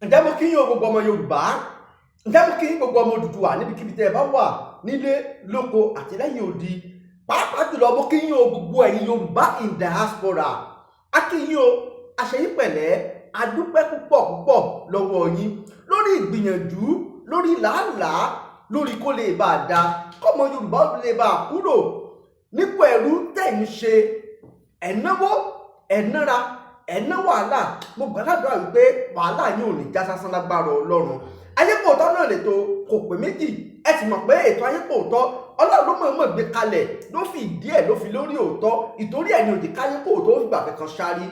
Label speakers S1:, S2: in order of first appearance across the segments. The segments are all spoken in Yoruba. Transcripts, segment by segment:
S1: Ǹjẹ́ mo kí yín o, gbogbo ọmọ Yorùbá? Ǹjẹ́ mo kí yín, gbogbo ọmọ Odùduwà, níbikíbi tẹ́ ẹ bá wà, nílé lóko àti lẹ́yìn odi? Pàápàá jùlọ, mo kí yín o, gbogbo ẹ̀yin Yorùbá in diaspora. A kí yín o, àṣeyín pẹ̀lẹ́. A dúpẹ́ púpọ̀ púpọ̀ lọ́wọ́ yín lórí ìgbìyànjú, lórí làálàá, lórí kó lè bá a da, kọ́mọ Yorùbá lè bá a kúrò nípò ẹrú tẹ̀ ń ṣe. Ẹ̀náwó, ẹ̀nára, ẹ̀ná wàhálà. Mo gbàdúrà wípé wàhálà yín ò ní já sásán lágbára Ọlọ́run. Ayépòótọ́ náà lètò, kò pé méjì. Ẹ sì mọ̀ pé ètò Ayépòótọ́, Ọlọ́run ló mọ̀ọ́mọ̀ gbé kalẹ̀, ló fi ìdí ẹ̀, ló fi lórí òótọ́. Ìtorí ẹ̀ ní òdì káyépòótọ́ ó fìgbà kankan ṣárí.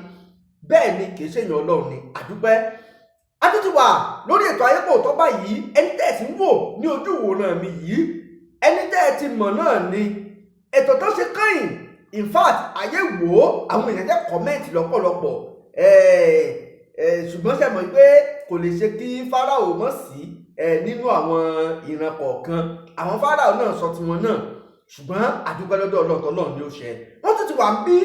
S1: Bẹ́ẹ̀ ni, kì í ṣèyàn, Ọlọ́run ni. Àdúpẹ́, a tún ti wà lórí ètò Ayépòótọ́ báyìí. Ẹni tẹ́ ẹ̀ sì ń wò ní ojú ìwòran mi yìí, ẹni tẹ́ ẹ ti mọ̀ náà ni. Ètò tó ṣe kẹ́yìn, in fact, ayé wò ó, àwọn èèyàn jẹ́ comment lọ́pọ̀lọpọ̀. Ṣùgbọ́n ṣe mọ̀ pé kò lè ṣe kí Fáráò mọ̀ sí nínú àwọn ìran kọ̀ọ̀kan. Àwọn Fáráò náà sọ tiwọn náà, ṣùgbọ́n àdúgbò lọ́dọ̀ Ọlọ́ọ̀tọ̀ náà ni ó ṣe. Wọ́n tún ti wà ń bí,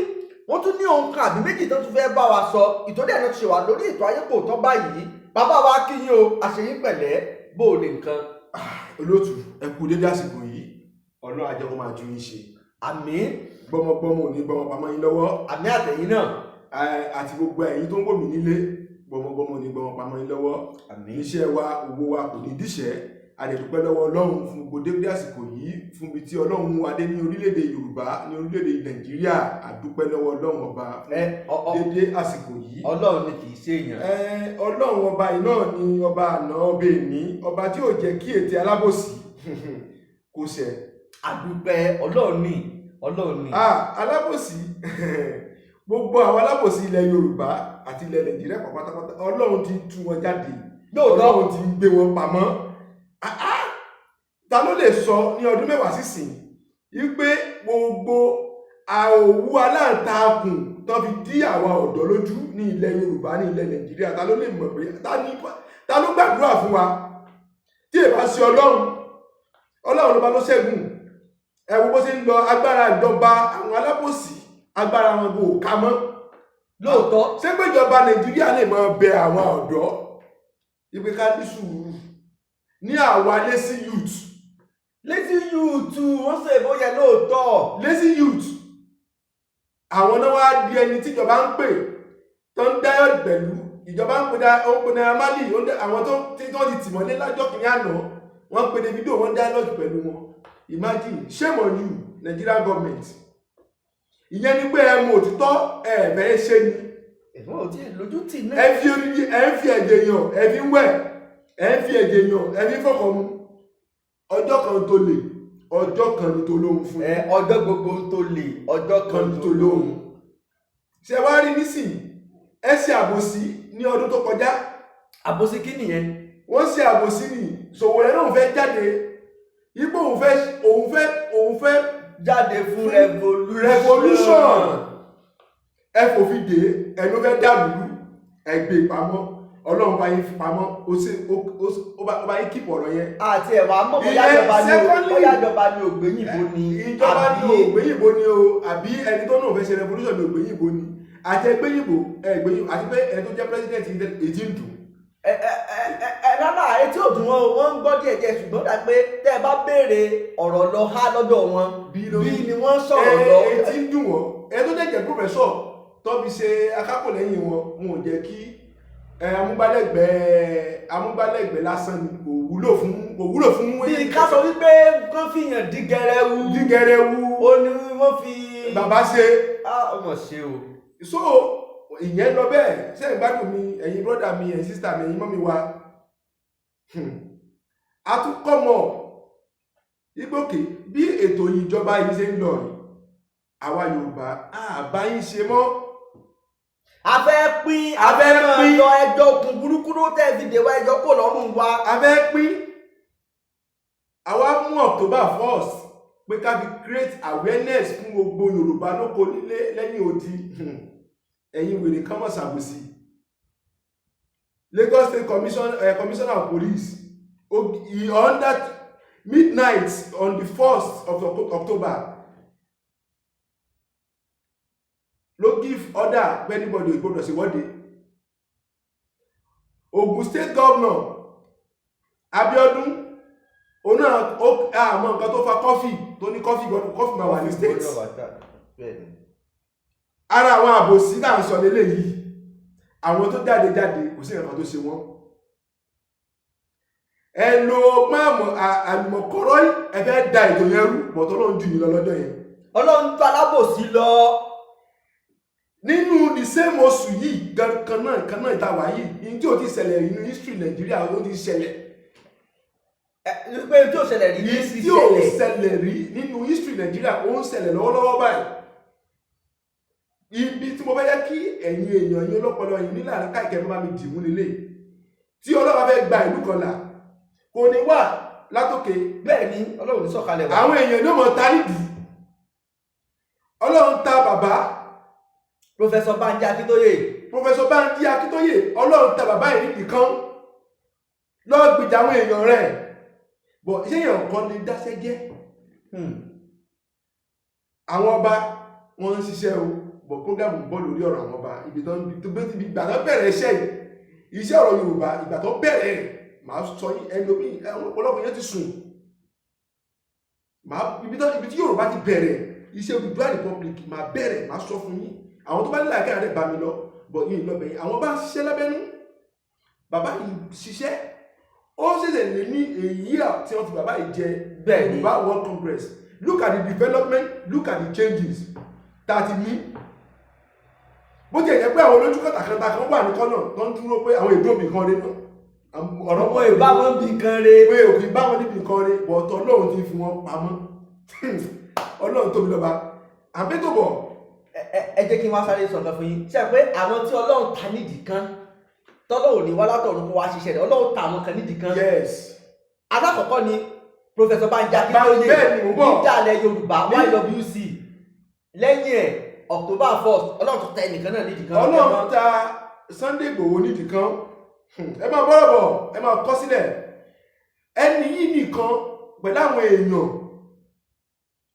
S1: wọ́n tún ní ohun kan àbí méjì tó tún fẹ́ bá wa sọ. Ìtọ́jú ẹ̀ náà ti ṣe wà lórí ètò Ayépòótọ́ báyìí. Bàbá wa, kí yín o, àṣeyín pẹ̀lẹ́. Bó o lè nǹkan?
S2: Olóòtú, ẹ kú dédé àsìkò yìí. Ọlọ́run á jẹ́ kó máa ju yín ṣe.
S1: Àmín.
S2: Gbọmọgbọmọ ò ní gbọmọ pamọ́ yín lọ́wọ́.
S1: Àmín, àtẹ̀yìn náà.
S2: Àti gbogbo ẹ̀yin tó ń wò mí nílé, gbọmọgbọmọ ò ní gbọmọ pamọ́ yín lọ́wọ́.
S1: Àmín.
S2: Iṣẹ́ wa, owó wa kò ní díṣẹ́. A dẹ̀ dúpẹ́ lọ́wọ́ Ọlọ́run fún gbogbo dédé àsìkò yìí, fún ibi tí Ọlọ́run mú wa dé ní orílẹ̀-èdè Yorùbá, ní orílẹ̀-èdè Nàìjíríà. A dúpẹ́ lọ́wọ́ Ọlọ́run ọba fún
S1: ẹ ọ ọ
S2: dédé àsìkò yìí.
S1: Ọlọ́run ni, kì í ṣe èèyàn.
S2: Ọlọ́run ọba yìí náà ni ọba àná, ọba èní, ọba tí ò jẹ́ kí ètè alábòsí kò ṣẹ.
S1: Àdúpẹ́, Ọlọ́run ni, Ọlọ́run ni.
S2: Ah, alábòsí, gbogbo àwọn alábòsí ilẹ̀ Yorùbá àti ilẹ̀ Nàìjíríà pátápátá, Ọlọ́run ti tú wọn jáde. Ọlọ́run ti ń gbé wọn pamọ́. Ah, ah! Ta ló lè sọ ní ọdún 10 sísìn wípé gbogbo òwú aláǹtakùn tó fi dí àwa ọ̀dọ́ lójú ní ilẹ̀ Yorùbá, ní ilẹ̀ Nàìjíríà, ta ló lè mọ̀ pé ta ló gbàdúrà fún wa tí èbá sí Ọlọ́run? Ọlọ́run ló bá ló ṣẹ́gun. Ẹ wo bó ṣe ń lọ. Agbára ìjọba àwọn alábòsí, agbára wọn kò ká mọ́. Ṣé pé ìjọba Nàìjíríà lè máa bẹ àwọn ọ̀dọ́ ipe ká ní sùúrù ní àwa lazy youth?
S1: Lazy youth, wọ́n sọ èbó yẹn lóòótọ́.
S2: Lazy youth, àwọn náà wá di ẹni tíjọba ń pè, tó ń dialogue pẹ̀lú ìjọba, ń pè dá, ó ń pè Naira Marley, ó ń dá àwọn tó tí wọ́n ti tì mọ́lé lájọ́ kìíní àná, wọ́n ń pè Davido, wọ́n ń dialogue pẹ̀lú wọn. Imagine, shame on you, Nigerian government. Ìyẹn ni pé ẹ mọ òtítọ́, ẹ fẹ́ ṣe ni.
S1: Ẹ̀fọn ò tí ì lójú tì náà.
S2: Ẹ fi orí, ẹ ń fi ẹ̀jẹ̀ yàn, ẹ fi ń wẹ̀, ẹ ń fi ẹ̀jẹ̀ yàn, ẹ fi ń fọkàn mu. Ọjọ́ kan tó lè, ọjọ́ kan ni tó lóhun fún.
S1: Ẹ ọjọ́ gbogbo ń tó lè, ọjọ́ kan
S2: kan tó lóhun. Ṣe wá rí nísìnyí, ẹ ṣe àbòsí ní ọdún tó kọjá.
S1: Àbòsí kí nìyẹn?
S2: Wọ́n ṣe àbòsí ní Sowore náà fẹ́ jáde ipò òun fẹ́
S1: jáde fún revolution.
S2: Revolution. Ẹ fòfin dé, ẹnu fẹ́ dàlúrú, ẹ gbé pamọ́. Ọlọ́run bá yín fi pamọ́, ó sì ó bá yín kíkọ̀ ọ̀rọ̀ yẹn.
S1: Àti ẹ̀wà mọ̀ bóyá
S2: Ìyẹn
S1: ìjọba ni o
S2: secondly,
S1: bóyá ìjọba ni ògbéyìnbó ni.
S2: Ìjọba ní
S1: àbí
S2: ògbéyìnbó ni o, àbí ẹni tó náà fẹ́ ṣe revolution ní ògbéyìnbó ni, àti ẹgbẹ́yìnbó, ẹgbẹ́yìnbó, àti pé ẹni tó jẹ́ president èyí ń dùn.
S1: Ẹ ẹ ẹ ẹ ẹ rárá, etí òdùn wọn, wọ́n ń gbọ́ díẹ̀ díẹ̀, ṣùgbọ́n dà pé tẹ́ ẹ bá béèrè ọ̀rọ̀ lọ há lọ́dọ̀ wọn,
S2: bí
S1: bí ni wọ́n sọ̀rọ̀ lọ.
S2: Etí ń dùn wọ́n. Ẹni tó dẹ̀ jẹ́ professor tó fi ṣe akápò lẹ́yìn wọn, wọn ò jẹ́ kí ẹ amúgbálẹ́gbẹ̀ẹ́ lásán ni, kò wúlò fún, kò wúlò fún.
S1: Bí ká sọ wípé kán fìyàn dí gẹrẹwu.
S2: Dígẹrẹwu.
S1: Ó ní wọ́n fi
S2: bàbá ṣe.
S1: Á ọmọ ṣe o.
S2: So ìyẹn lọ bẹ́ẹ̀. Ṣé ìgbádùn mi, ẹ̀yin brother mi, ẹ̀yin sister mi, ẹ̀yin mummy wa? A tún kọ́ mọ̀ igbókè bí ètò ìjọba yìí ṣe ń lọ yìí, àwa Yorùbá a bá yín ṣe mọ́.
S1: A fẹ́ pín.
S2: A fẹ́
S1: máa
S2: pín.
S1: Lọ ẹjọ́ okùn burúkú ló tẹ́ fi dèwà ẹjọ́ kò lọ́rùn wa.
S2: A fẹ́ pín. Àwa mú October 1st pé ká fi create awareness fún gbogbo Yorùbá lóko, nílé, lẹ́yìn odi. Ẹ̀yin wèrè kan mọ̀ ṣàbòsí. Lagos State Commissioner of Police, he under midnight on the 1st of October ló give order pé anybody ò gbọdọ̀ ṣèwọ́de. Ogun State Governor Abiodun, òun náà ó àmọ́ nǹkan tó fa curfew, tó ní curfew gbọ́dọ̀, curfew máa wà ní state.
S1: Bẹ́ẹ̀ni.
S2: Ara àwọn àbòsí là ń sọ lélẹ́yìí. Àwọn tó jáde jáde, kò sí nǹkan tó ṣe wọ́n. Ẹ lo ọgbọ́n àmọ̀ àlùmọ̀kọ́rọ́ yìí, ẹ fẹ́ da ètò yẹn rú, bọ̀tọ́ ló ń jù yín lọ lọ́jọ́ yẹn.
S1: Ọlọ́run tó alábòsí lọ.
S2: Nínú the same oṣù yìí gan kan náà ìta wà yìí ní tí ò ti ṣẹlẹ̀ nínú history Nàìjíríà, ó ti ṣẹlẹ̀.
S1: Ẹ wípé tí ò ṣẹlẹ̀ rí ní
S2: Ní
S1: sí
S2: tí ò
S1: ṣẹlẹ̀.
S2: ṣẹlẹ̀ rí nínú history Nàìjíríà, ó ń ṣẹlẹ̀ lọ́wọ́lọ́wọ́ báyìí. Ibi tí mo fẹ́ jẹ́ kí ẹ̀yin èèyàn yín ọlọ́pọlọ yìí nílà káìkẹ́ bá mi dìmú lélẹ̀, tí Ọlọ́run fẹ́ gba ìlú kan là, kò ní wà látòkè.
S1: Bẹ́ẹ̀ ni, Ọlọ́run ní sọ̀kalẹ̀ wá.
S2: Àwọn èèyàn ní mọ̀ ta nídìí. Ọlọ́run ta bàbá
S1: Professor Banji Akíntóyè.
S2: Professor Banji Akíntóyè, Ọlọ́run ta bàbá yìí nídìí kan lọ́ọ́ gbèjà àwọn èèyàn rẹ̀ bọ̀. Ṣé èèyàn kan lè dáṣẹ́ jẹ́? Àwọn ọba wọn ń ṣiṣẹ́ o, bọ̀ program ń bọ̀ lórí ọ̀rọ̀ àwọn ọba. Ibi tó ń tó bẹ́ẹ̀ ti ìgbà tó bẹ̀rẹ̀ iṣẹ́ yìí, iṣẹ́ ọ̀rọ̀ Yorùbá, ìgbà tó bẹ̀rẹ̀ rẹ̀, màá sọ yín. Ẹlòmíì, àwọn ọ̀pọ̀lọpọ̀ yẹn ti sùn. Màá ibi tí Yorùbá ti bẹ̀rẹ̀ iṣẹ́ Odùduwà Republic, màá bẹ̀rẹ̀, màá sọ fún yín. Àwọn tó bá nílò àkẹ́rẹ́ rẹ̀ bá mi lọ bọ̀ yín lọ́bẹ̀ yín. Àwọn bá ń ṣiṣẹ́ lábẹ́nú, bàbá yìí ṣiṣẹ́. Ó ṣẹ̀ṣẹ̀ lé ní èyí tí wọ́n fi bàbá yìí jẹ.
S1: Bẹ́ẹ̀ ni.
S2: Yorùbá World Congress, look at the development, look at the changes tá a ti ní. Bó ti ẹ̀ jẹ́ pé àwọn olójú kàtàkàtà kan wà ní kọ́nà tó ń dúró pé àwọn èdè òbí kan rí náà, ọ̀rọ̀
S1: ọmọ ìbá wọn bí kan re.
S2: Pé òkè bá wọn níbi nǹkan rí bọ̀tọ̀, Ọlọ́run ti fi wọn pamọ́. Ọlọ́run tóbi lọ́ba àbẹ́tòbọ̀.
S1: Ẹ jẹ́ kí n wá sáré sọ nǹkan fún yín. Ṣe pé àwọn tí Ọlọ́run ta nídìí kan, tọ́lọ́run ní wá látọ̀run kó wá ṣiṣẹ́ rẹ̀, Ọlọ́run ta àwọn kan nídìí kan. Alákọ̀ọ́kọ́ ni Professor Banji Akíntóyè,
S2: Bẹ́ẹ̀ ni, mò ń bọ̀.
S1: Níjàlẹ̀ Yorùbá, YWC. Lẹ́yìn ẹ̀, October 1st, Ọlọ́run tó tẹ ẹnìkan náà nídìí kan.
S2: Ọlọ́run ta Sunday Igboho nídìí kan. Ẹ máa bọ́rọ̀ bọ̀, ẹ máa kọ́ sílẹ̀. Ẹni yìí nìkan pẹ̀lú àwọn èèyàn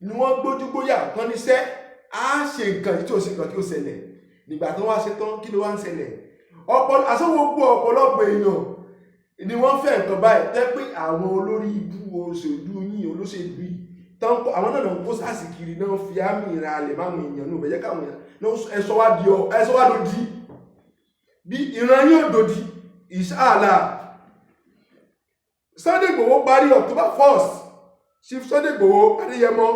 S2: ni wọ́n gbójúgbóyà kan níṣẹ́ á ṣe nǹkan yìí tí ò ṣe nǹkan tí ó ṣẹlẹ̀. Nígbà tó wá ṣe tán, kí ló wá ń ṣẹlẹ̀? Ọ̀pọ̀ àsọwọ́gbọ́ ọ̀pọ̀lọpọ̀ èèyàn ni wọ́n fẹ́ nǹkan báyìí tẹ́ pé àwọn olórí ibú òṣèlú yìí, olóṣèlú yìí tán kó àwọn náà ń kó sáàsì kiri náà, fi àmì ìra alẹ̀ máwọn èèyàn náà bẹ̀jẹ̀ káwọn èèyàn náà. Ẹ̀sọ́ wá di ọ, ẹ̀sọ́ wá dòdì bí ìran yóò dòdì ìṣáàlà. Sunday Igboho parí October 1st. Chief Sunday Igboho Adéyẹmọ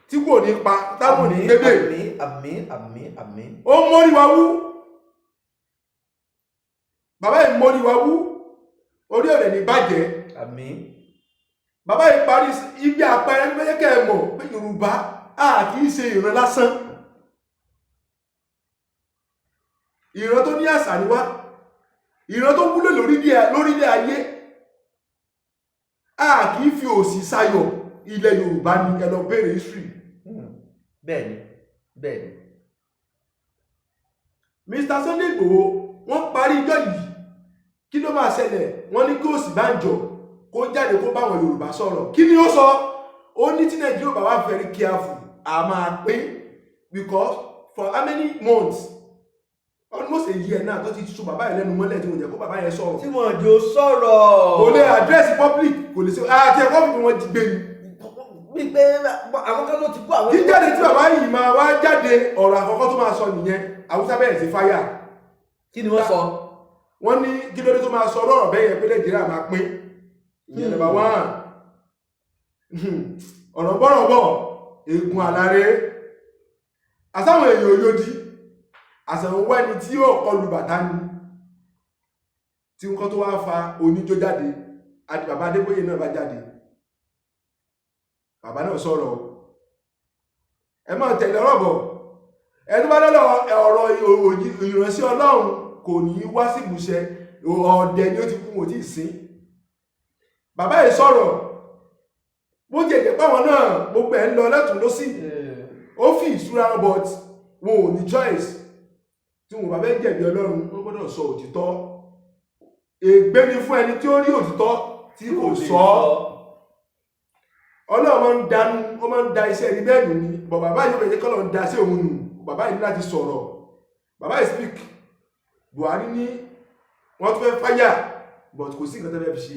S2: tí kò ní pa táwọn ò ní gbébè.
S1: Àmín, àmín, àmín, àmín.
S2: Ó mórí wa wú, bàbá yìí mórí wa wú, orí ọ̀rẹ́ ní bàjẹ́.
S1: Àmín.
S2: Bàbá yìí parí ibi àpẹẹrẹ ní bẹ́yẹ́kẹ́ ẹ mọ̀ pé Yorùbá a kì í ṣe ìran lásán. Ìran tó ní àṣà ni wá, ìran tó wúlò lórílẹ̀ ayé. A kì í fi òṣì sayọ̀. Ilẹ̀ Yorùbá ni ẹ lọ bẹ̀rẹ̀ history.
S1: Bẹ́ẹ̀ni, bẹ́ẹ̀ni.
S2: Mr. Sunday Igboho, wọ́n parí ijọ́ yìí, kí ló máa ṣẹlẹ̀? Wọ́n ní kí Ọ̀ṣínbàjò kó jáde kó bá àwọn Yorùbá sọ̀rọ̀. Kí ni ó sọ? Ó ní tí Nàìjíríà bá wà very careful, a máa pín, because for how many months, almost a year now, tó ti sọ bàbá yẹn lẹ́nu mọ́lẹ̀, tí wọ́n jẹ́ kó bàbá yẹn sọ̀rọ̀.
S1: Tí wọ́n jò sọ̀rọ̀.
S2: Kò lè address public, kò lè ṣe àti ẹ̀kọ́ fi wọ́n jí gbé ni.
S1: Wípé àwọn kan ló ti kú àwọn.
S2: Jíjáde tí bàbá yìí máa wá jáde, ọ̀rọ̀ àkọ́kọ́ tó máa sọ nìyẹn. Haúsá bẹ̀rẹ̀ sí fáyà.
S1: Kí ni wọ́n sọ?
S2: Wọ́n ní kí ló dé tó máa sọ ọ̀rọ̀ bẹ́ẹ̀ yẹn pé Nàìjíríà máa pín ìyẹn. Number one, ọ̀rọ̀ bọ́rọ̀ bọ̀, eegun aláré àsáwọn èèyàn òyòdì àsàwọn wẹ́ni tí yóò kọlu bàtà ni tí nǹkan tó wá fa oníjó jáde. Àti bàbá Adébóyè náà bá jáde, bàbá náà sọ̀rọ̀ o. Ẹ máa tẹ̀lé ọ̀rọ̀ bọ̀. Ẹni bá lọ́lọ́ ọ̀rọ̀ ìránṣẹ́ Ọlọ́run kò ní í wá sí ìmúṣẹ. Ọ̀dẹ̀ ni ó ti kú, wọn ò tí ì sin. Bàbá yìí sọ̀rọ̀, bó ti ẹ̀jẹ̀ pàwọn náà gbogbo ẹ̀ ń lọ lẹ́tùn lọ́sì, ó fi ìṣúra wọn, but wọn ò ní choice. Tí wọn bá fẹ́ jẹ̀bi Ọlọ́run, wọ́n gbọ́dọ̀ sọ òtítọ́. Ègbé ni fún ẹni tí ó rí òtítọ́ tí kò sọ ọ́. Ọlọ́run máa ń dánú, ó máa ń da iṣẹ́ ẹni bẹ́ẹ̀ nù ni, bọ̀ bàbá yìí ó fẹ́ jẹ́ kọ́lọ̀ ń da sí òun nù. Bàbá yìí ní láti sọ̀rọ̀. Bàbá yìí speak. Buhari ní Wọ́n tún fẹ́ fáyà, but kò sí nǹkan tó fẹ́ fi ṣe.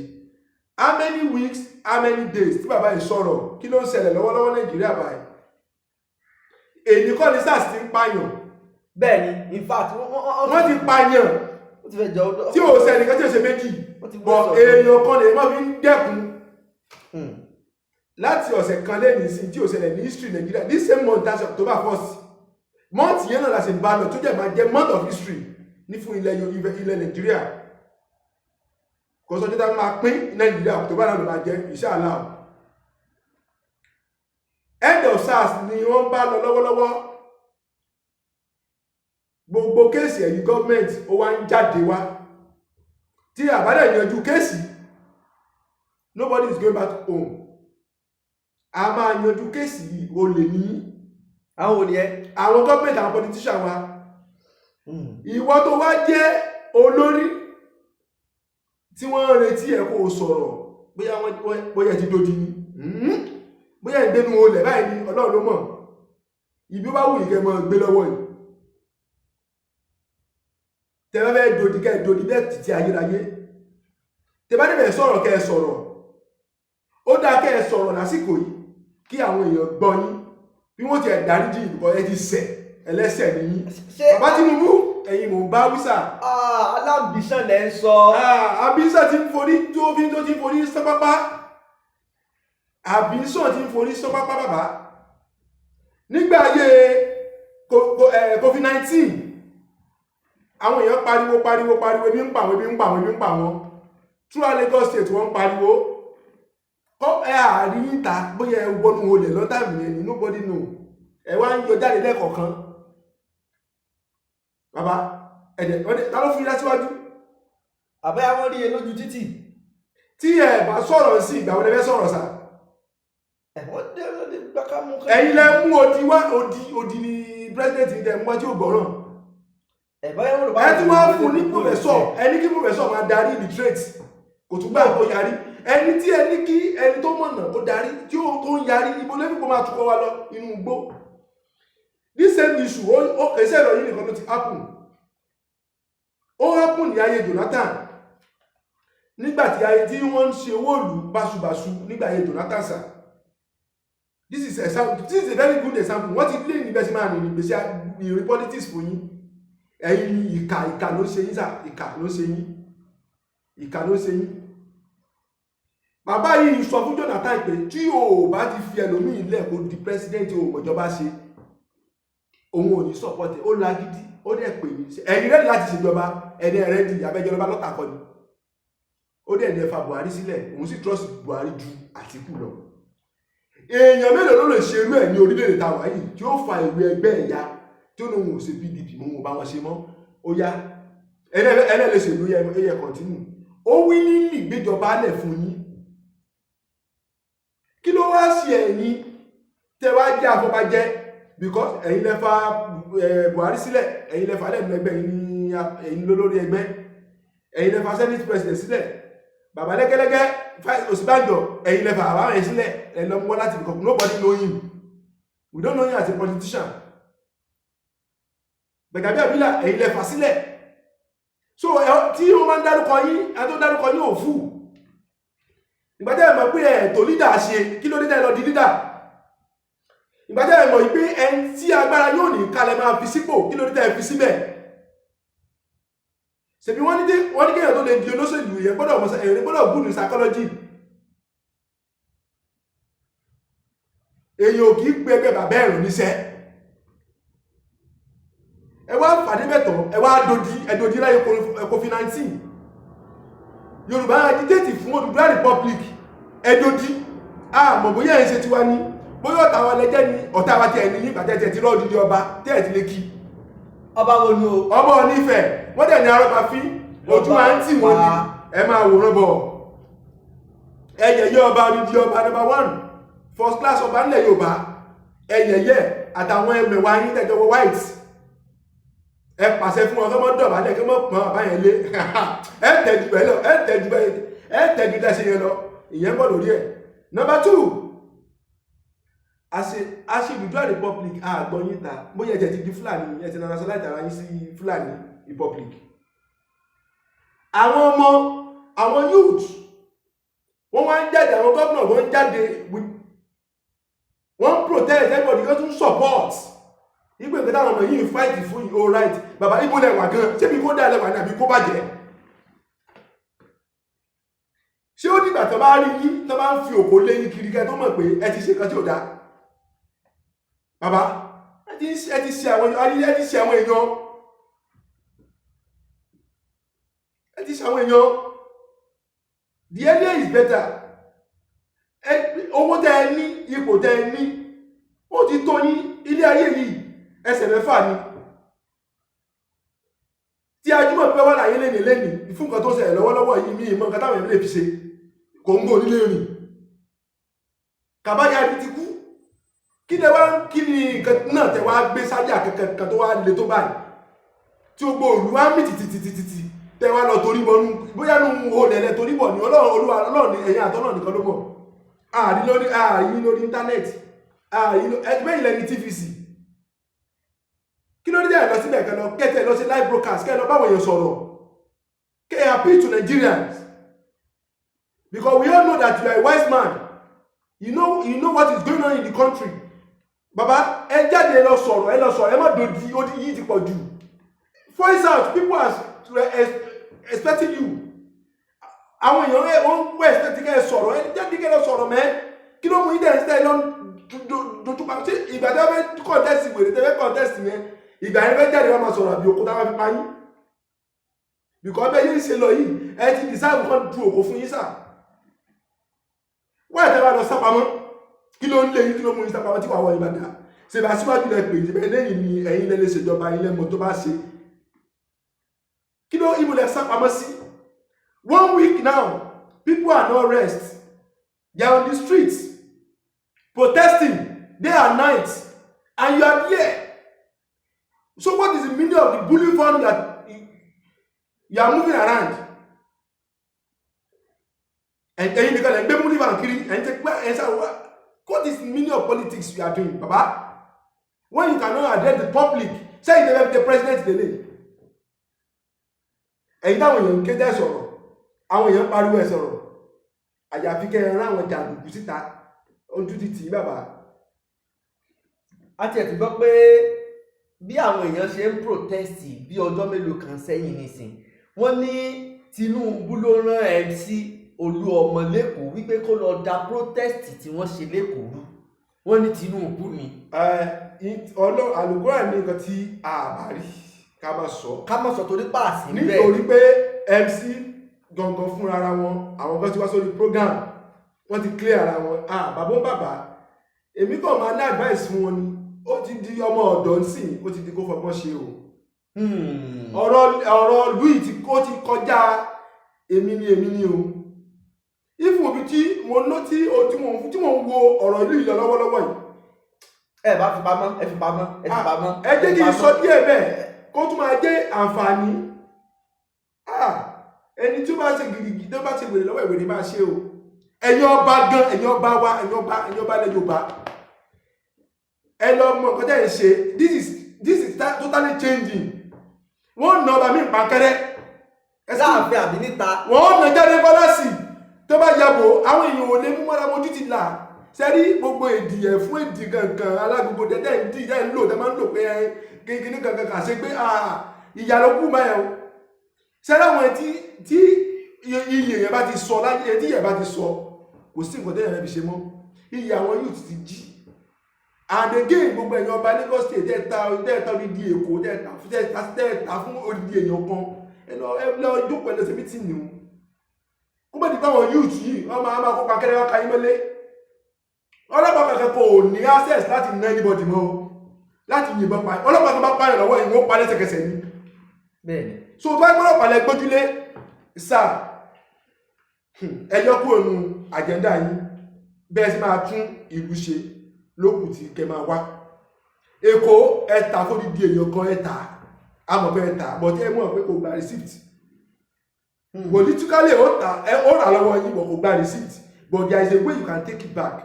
S2: How many weeks, how many days tí bàbá yìí sọ̀rọ̀? Kí ló ń ṣẹlẹ̀ lọ́wọ́lọ́wọ́ Nàìjíríà báyìí? Èyí kọ́ ni SARS ti ń pààyàn.
S1: Bẹ́ẹ̀ ni, in fact,
S2: Wọ́n ti pààyàn
S1: wọ́n ti fẹ́ jọ
S2: tí ò sẹ́nìkan tí ò ṣe méjì.
S1: Wọ́n ti
S2: bọ̀
S1: wọ́n.
S2: Èèyàn kan lè má fi ń dẹ́kun láti ọ̀sẹ̀ kan lẹ́yìn sí tí ò ṣẹlẹ̀ ní history Nàìjíríà. This same month, that's October 1st, month yẹn náà la ṣe bá lọ, tó jẹ́ máa jẹ́ month of history ní fún ilẹ̀ Nàìjíríà. Kò sọ títà máa pín Nàìjíríà, October náà ló máa jẹ́, inshallah. End of SARS ni wọ́n bá lọ lọ́wọ́lọ́wọ́. Gbogbo case ẹ̀yìn gọ́ọ̀mẹ̀ntì, ó wá ń jáde wá. Tí àbádẹ́ yanjú case, nobody is going back home. A máa yanjú case yìí. O lè ní
S1: Àwọn ò ní ẹ.
S2: Àwọn gọ́ọ̀mẹ̀ntì, àwọn politician wa. Ìwọ tó wá jẹ́ olórí tí wọ́n ń retí ẹ̀ kó o sọ̀rọ̀, bóyá wọ́n bóyá ti dodi ni, bóyá ìgbénu olè báyìí ni, Ọlọ́run ló mọ̀. Ibi ó bá wù yìí kẹ́ mọ́ gbé lọ́wọ́ yìí. Tẹ́ bá fẹ́ dodi, kẹ́ dodi bẹ́ẹ̀ títí ayérayé. Tẹ́ bá dẹ̀ sọ̀rọ̀, kẹ́ ẹ sọ̀rọ̀. Ó dáa kẹ́ ẹ sọ̀rọ̀ lásìkò yìí kí àwọn èèyàn gbọ́ yín, bí wọ́n ti ẹ̀ dáríjì ìbùkọ́ ẹ ti ṣẹ̀, ẹlẹ́ṣẹ̀ nìyí.
S1: Ṣé
S2: Bàbá Tinubu, ẹ̀yin mò ń bá wísà.
S1: Alábìsàn lẹ ń sọ.
S2: Àbísàn ti ń forí tó fi tó ti ń forí sán pápá. Àbísàn ti ń forí sán pápá. Bàbá, nígbà ayé COVID-19, àwọn èèyàn pariwo, pariwo, pariwo, ebi ń pa àwọn, ebi ń pa àwọn, ebi ń pa àwọn. Throughout Lagos State, wọ́n ń pariwo kọ́ ẹ àárín níta. Bóyá ẹ wọnú olè lọ́tàmì yẹn ni, nobody know. Ẹ wá ń yọ jáde lẹ́ẹ̀kọ̀ọ̀kan. Bàbá ẹ̀dẹ̀ wọ́n dẹ̀ ta ló fún yín lásìwájú?
S1: Àbẹ́yà wọ́n rí e lójú títì.
S2: Tí ẹ bá sọ̀rọ̀ sí, ìgbà wo lẹ fẹ́ sọ̀rọ̀ sà?
S1: Ẹ̀ wọ́n dé, wọ́n dé gbáká mú.
S2: Ẹ̀yin lẹ mú odi wá. Odi, odi ni president ní tẹ mú wá tí ó gbọ́ràn.
S1: Ẹ̀ báyà wọ́n rò bá.
S2: Ẹ tún wá fún ní professor. Ẹ ní kí professor máa darí illiterate, kò tún gbà kó yarí. Ẹni tí ẹ ní kí ẹni tó mọ̀nà kó darí, tí ó tó ń yarí, ibo lẹ́bí kó máa tukọ̀ wa lọ inú igbó? This same issue, ó kẹsẹ̀ ìròyìn nìkan ló ti happen. Ó happen ní ayé Jonathan, nígbà tí ayé tí wọ́n ń ṣe owó ìlú báṣubàṣu nígbà ayé Jonathan sir. This is a very good example. Wọ́n ti lé níbẹ̀ sí máa rìn ìgbésí ìrìn politics fún yín. Ẹ̀yin ni ìkà. Ìkà ló ṣe yín sà, ìkà ló ṣe yín, ìkà ló ṣe yín. Bàbá yìí sọ fún Jonathan pé tí o ò bá ti fi ẹlòmíì lẹ̀ kó di president, o mọ̀jọba ṣe, òun ò ní support ẹ̀. Ó lágídí, ó dẹ̀ pè mí, ẹ̀yin ready láti ṣèjọba? Ẹni ready abẹ́jọba lọ́tà kọ́ ni. Ó dẹ̀ ní ẹ fa Buhari sílẹ̀, òun sì trust Buhari ju Àtìkù lọ. Èèyàn mélòó ló lè ṣe irú ẹ̀ ní orílẹ̀-èdè tàwa yìí tí ó fa ìwé ẹgbẹ́ ẹ̀yà, tí ó ní òun ò ṣe PDP mọ́, òun ò bá wọn ṣe mọ́? Ó yá, ẹlẹ́ lè ṣèlú yẹ continue. Ó wí nílì gbéjọba lẹ̀ fún yín. Kí ló wá sí ẹ̀yin tẹ́ wá jẹ́ àfọbàjẹ́? Because ẹ̀yin lẹ fa Buhari sílẹ̀, ẹ̀yin lẹ fa lẹ́nu ẹgbẹ́ ẹ̀yin ní ẹ̀yin lólórí ẹgbẹ́, ẹ̀yin lẹ fa senate president sílẹ̀, bàbá lẹ́gẹ́lẹ́gẹ́ Ọ̀ṣínbàjò, ẹ̀yin lẹ fa bàbá yẹn sílẹ̀. Ẹ̀ lọ mú wá láti because nobody know him, we don't know him as a politician. Gbajabiamila, ẹ̀yin lẹ fà sílẹ̀. So tí wọ́n máa ń dárúkọ yín, ẹ tó dárúkọ yín ò fù. Ìgbà tẹ́ ẹ mọ̀ pé ẹ̀ tó leader ṣe, kí ló dé tẹ́ ẹ lọ di leader? Ìgbà tẹ́ ẹ mọ̀ pé ẹni tí agbára yóò ní kalẹ̀ máa fi sípò, kí ló dé tẹ́ ẹ fi síbẹ̀? Ṣèbí wọ́n ní kéèyàn tó lè di olóṣèlú, yẹn gbọ́dọ̀ mọ̀, èèyàn gbọ́dọ̀ good ní psychology. Èèyàn ò kì í pe ẹgbẹ́ bàbá ẹ̀rùn níṣẹ́. Ẹ wá fàdé bẹ̀tọ̀, ẹ wá dodi, ẹ dodi láyé COVID-19. Yorùbá agitate fún Odùduwà Republic, ẹ dodi. Àmọ́ bóyá ẹ̀ ń ṣe tiwa ni, bóyá ọ̀tá wa lẹ́jẹ́ ni, ọ̀tá wa tiẹ̀ ní yín gbàtẹ́ tiẹ̀ ti rọ́ọ̀dù ní ọba tẹ́ ẹ̀ ti lè kí.
S1: Ọba wo ni o?
S2: Ọba onífẹ̀, wọ́n dẹ̀ ní arọ́ba fín ojú máa ń tì wọ́n ni. Ẹ máa wòran bọ̀. Ẹyẹyẹ ọba, odidi ọba, number one first class ọba nílẹ̀ Yorùbá, ẹyẹyẹ àtàwọn ẹmẹ̀wà yín tẹ́jọ wọ white, ẹ pàṣẹ fún wọn kí wọ́n dọ̀bálẹ̀, kí wọ́n pọ́n bàbá yẹn lé. Ẹ tẹ̀jú bẹ́ẹ̀ lọ, ẹ tẹ̀jú bẹ́ẹ̀, ẹ tẹ̀jú tẹ̀sí yẹn lọ. Ìyẹn bọ̀ lórí ẹ̀. Number two, àṣe Odùduwà Republic, àgbọ̀n yín ta. Bóyá ẹ ti di Fúlàní, ẹ ti nationalize ara yín sí Fúlàní Republic. Àwọn ọmọ, àwọn youth, wọ́n wá ń jáde, àwọn gómìnà wọ́n ń jáde, wọ́n ń protest, everybody kan tún support ìgbé nǹkan táwọn ọmọ yìí ń fight fún yìí. All right, bàbá, ibo lẹ wà gan? Ṣé bí kò dá lẹ wà ní àbí kó bàjẹ́? Ṣé ó dìgbà tó bá rí yín tó bá ń fi òkò lé yín kiri kẹ́ tó mọ̀ pé ẹ ti ṣe nǹkan tí ò dáa? Bàbá, ẹ ti ṣe àwọn, ẹ ti ṣe àwọn èèyàn, ẹ ti ṣe àwọn èèyàn. The earlier is better. Owó tẹ ẹ ní, ipò tẹ ẹ ní, ó ti tó yín. Ilé ayé yìí, ẹsẹ̀ mẹ́fà ni. Tí Ajímọ̀bí bá wà láyé lẹ́nìí lẹ́nìí, fún nǹkan tó ṣẹlẹ̀ lọ́wọ́lọ́wọ́ yìí, mí ìmọ̀ nǹkan táwọn èèyàn lè fi ṣe kòńgò nílé rìn. Kàbáyà ti kú. Kí lẹ wá, kí ni nǹkan náà tẹ wá gbé sájà kankan kan tó wá le tó báyìí tí ó gbọ́ òlu wá mì tìtìtìtìtì, tẹ wá lọ torí bọnú, bóyá nù olè lẹ torí bọ̀ ní? Ọlọ́run, Olúwa, Ọlọ́run ní ẹ̀yìn àtọ́nà nìkan ló mọ̀. Ààrí lórí, ààrí lórí íńtánẹ́ẹ̀tì, ààrí ẹgbẹ́ ilẹ̀ ní TVC. Kí ló dé ẹ̀ lọ síbẹ̀, kẹ́ lọ kẹ́tẹ̀ lọ sí live broadcast, kẹ́ lọ báwọn èèyàn sọ̀rọ̀, kẹ́ ẹ appeal to Nigerians? Because we all know that you are a wise man. You know what is going on in the country. Baba, ẹ jáde, ẹ lọ sọ̀rọ̀, ẹ lọ sọ̀rọ̀. Ẹ má dòdì, odi yìí ti pọ̀ jù. Voice out. People are expecting you. Àwọn èèyàn ẹ wọ́n wọ́n expect kẹ́ ẹ sọ̀rọ̀. Ẹ jáde, kẹ́ ẹ lọ sọ̀rọ̀ mẹ́. Kí ló mú yín dẹ̀ ẹ lọ dojúpa? Ṣé ìgbà tí wọ́n fẹ́ contest, wèrè tẹ́ fẹ́ contest yẹn, ìgbà yẹn fẹ́ jáde wọ́n máa sọ̀rọ̀, àbí òkú táwọn fi pa yín? Because bẹ́ẹ̀ yín ṣe lọ yìí, ẹ ti deserve kan du òkú fún yín sà. Wọ́n ẹ̀ tẹ́ bá lọ sápamọ́, kí ló ń lé yín? Kí ló mú yín sápamọ́ tí wàá wọ Ìbàdàn? Ṣe bá síwájú lẹ pè é lẹ́yìn ni ẹ̀yin lẹ lè ṣèjọba ilé mọ̀ tó bá ṣe? Kí ló, ibo lẹ sápamọ́ sí? One week now, people are not rest. They are on the streets protesting day and night, and you are there. So what is the meaning of the bullion van that you are moving around? Ẹ̀yin nìkan lẹ ń gbé bullion van kiri. Ẹ̀yin tẹ pé ẹ̀ ṣáà wá. What is the meaning of politics you are doing, baba, when you cannot address the public? Sẹ́yìn tẹ́lẹ̀ fi the president lélẹ̀, ẹ̀yin táwọn èèyàn ń ké tẹ́ sọ̀rọ̀, àwọn èèyàn ń pariwo ẹ̀ sọ̀rọ̀, àyàfi kẹ́ ẹ rán àwọn jàǹdùkú síta. Ojú ti tì í, bàbá.
S1: A tiẹ̀ tún gbọ́ pé bí àwọn èèyàn ṣe ń protest bí ọjọ́ mélòó kan sẹ́yìn nísìn, wọ́n ní Tinubu ló rán MC Olúọmọ lẹ́kọ̀ọ́ wípé kó lọ da protest tí wọ́n ṣe lẹ́kọ̀ọ́ rú. Wọ́n ní Tinubu ni.
S2: Ọlọ́run àlùkùránì ní nǹkan tí a bá rí, ká má sọ.
S1: Ká má sọ torí páàsì bẹ́ẹ̀.
S2: Nítorí pé MC gangan fúnra ara wọn, àwọn kan ti wá sórí program, wọ́n ti clear ara wọn. Ah, bàbá ń bàbá, èmi kàn máa ní advice fún wọn ni. Ó ti di ọmọ ọ̀dọ́ nsìn, ó ti di kó fọgbọ́n ṣe o. Ọ̀rọ̀ louis ti ó ti kọjá èmi ni èmi ni o. Ifun òbí tí mo ná tí o tí mo ń wo ọ̀rọ̀ ìlú yìí lọ lọ́wọ́lọ́wọ́ yìí.
S1: Ẹ bá fi pamọ́, ẹ fi pamọ́, ẹ fi pamọ́.
S2: Ẹ jẹ́ kí n sọ díẹ̀ bẹ́ẹ̀ kó tún máa jẹ́ àǹfààní. Ah, ẹni tí ó bá ṣe gìrìgì, tó bá ṣe wèrè lọ́wọ́, ìwèrè máa ṣe o. Ẹ̀yin ọba gan, ẹ̀yin ọba wa, ẹ̀yin ọba ilẹ̀ Yorùbá, ẹ lọ mọ nǹkan tẹ́ ẹ̀ ń ṣe. This is totally changing. Wọ́n nà ọba mi pàkẹ́rẹ́.
S1: Láàfin àbí níta.
S2: Wọ́n nà jáde palace tó bá yàbò. Àwọn èèyàn ò lè mú mọ́ra, mojú ti là sẹ́rí. Gbogbo èdì ẹ̀ fún èdì kankan alágbogbo dẹ́dẹ́ ń dì ẹ̀ ń lò tẹ́ máa ń lò pé ẹ kékeré kankan kà ṣe pé ìyà ló kù máa ẹ̀ o. Sẹ́rí àwọn tí iye yẹn bá ti sọ láyé, tí yẹn bá ti sọ, kò sí nǹkan tẹ́yẹ̀ rẹ̀ fi ṣe mọ́. Iye àwọn youth ti jí. And again, gbogbo ẹ̀yin ọba Lagos State tẹ́ẹ̀ta odidi Èkó, tẹ́ẹ̀ta fún odidi èèyàn kan, ẹ lọ jókòó, ẹ lọ sí meeting o. Kó bá di pé àwọn youth yìí, wọ́n máa kópa kẹ́rẹ́ wá ka yín mọ́lé. Ọlọ́pàá kankan kò ní access láti ná anybody mọ́ o, láti yìnbọn pa. Ọlọ́pàá tó bá pààyàn lọ́wọ́ yìí, wọ́n pa lẹ́sẹ̀kẹsẹ̀ ni. So tó bá gbọ́dọ̀ pàlẹ́ gbójúlé sáà, ẹ yọ kúrò nù agenda yín. Bẹ́ẹ̀ sì máa tún ìlú ṣe lókù tí kẹ máa wá. Èkó, ẹ̀ta fódìdí èèyàn kan, ẹ̀ta àmọ̀ pé ẹ̀ta, but ẹ mọ̀ pé kò gba receipt. Politically, ó ta ẹ, ó rà lọ́wọ́ yín, but kò gba receipt. But there is a way you can take it back